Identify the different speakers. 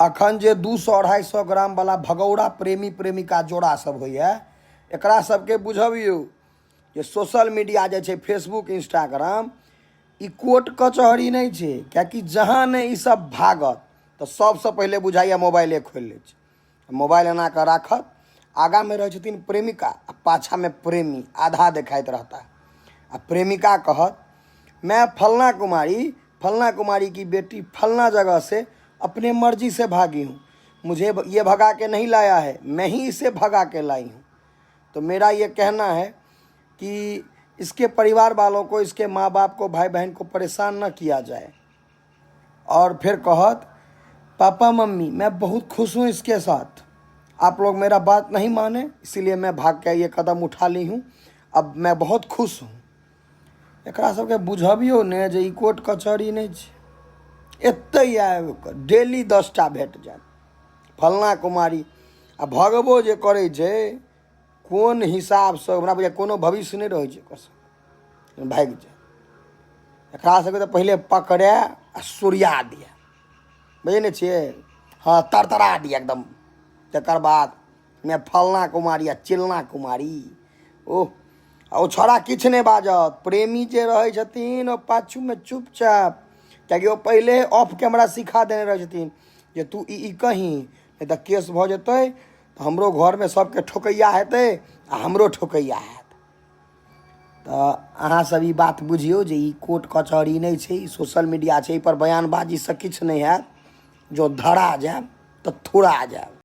Speaker 1: अखन जे 200 250 ग्राम वाला भगौड़ा प्रेमी प्रेमिका जोड़ा सब होइए, एकरा सबके बुझबियौ जे सोशल मीडिया जे छै, फेसबुक, इंस्टाग्राम, ई कोर्ट कचहरी नहि छै। किएकि जहाँ नहि ई सब भागत तऽ सबसँ पहिले बुझाइए मोबाइले खोलि लै छै। मोबाइल एना कऽ राखत, आगाँमे रहै छथिन प्रेमिका आ पाछाँमे प्रेमी आधा देखाइत रहता। आ प्रेमिका कहत, मैं फलना कुमारी, फलना कुमारी की बेटी, फलना जगह से अपने मर्जी से भागी हूँ, मुझे ये भगा के नहीं लाया है, मैं ही इसे भगा के लाई हूँ। तो मेरा ये कहना है कि इसके परिवार वालों को, इसके माँ बाप को, भाई बहन को परेशान न किया जाए। और फिर कहत, पापा मम्मी, मैं बहुत खुश हूँ इसके साथ, आप लोग मेरा बात नहीं माने, इसीलिए मैं भाग के ये कदम उठा ली हूँ, अब मैं बहुत खुश हूँ। एकरा सबके बुझबियौ ने जे ई कोर्ट कचहरी नहि छै। एतहि आबि कऽ डेली 10टा भेट जायत फलना कुमारी। आ भगबो जे करै छै कोन हिसाबसँ, हमरा बुझाइए कोनो भविष्य नहि रहै छै ओकर सबके, भागि जाय। एकरा सबके तऽ पहिले पकड़ै आ सुरिया दिए, बुझै नहि छियै? हँ, तरतरा दिए एकदम। तकर बाद मे फलना कुमारी आ चिलना कुमारी। ओह, आ ओ छौड़ा किछु नहि बाजत। प्रेमी जे रहै छथिन ओ पाछूमे चुपचाप, कियाकि ओ पहिले ऑफ कैमरा सिखा देने रहै छथिन जे तू ई ई कही, नहि तऽ केस भऽ जेतै, तऽ हमरो घरमे सबके ठोकैया हेतै आ हमरो ठोकैया हैत। तऽ अहाँसभ ई बात बुझियौ जे ई कोर्ट कचहरी नहि छै, ई सोशल मीडिया छै। एहिपर बयानबाजीसँ किछु नहि हैत। जँ धरा जायब तऽ थुरा जायब।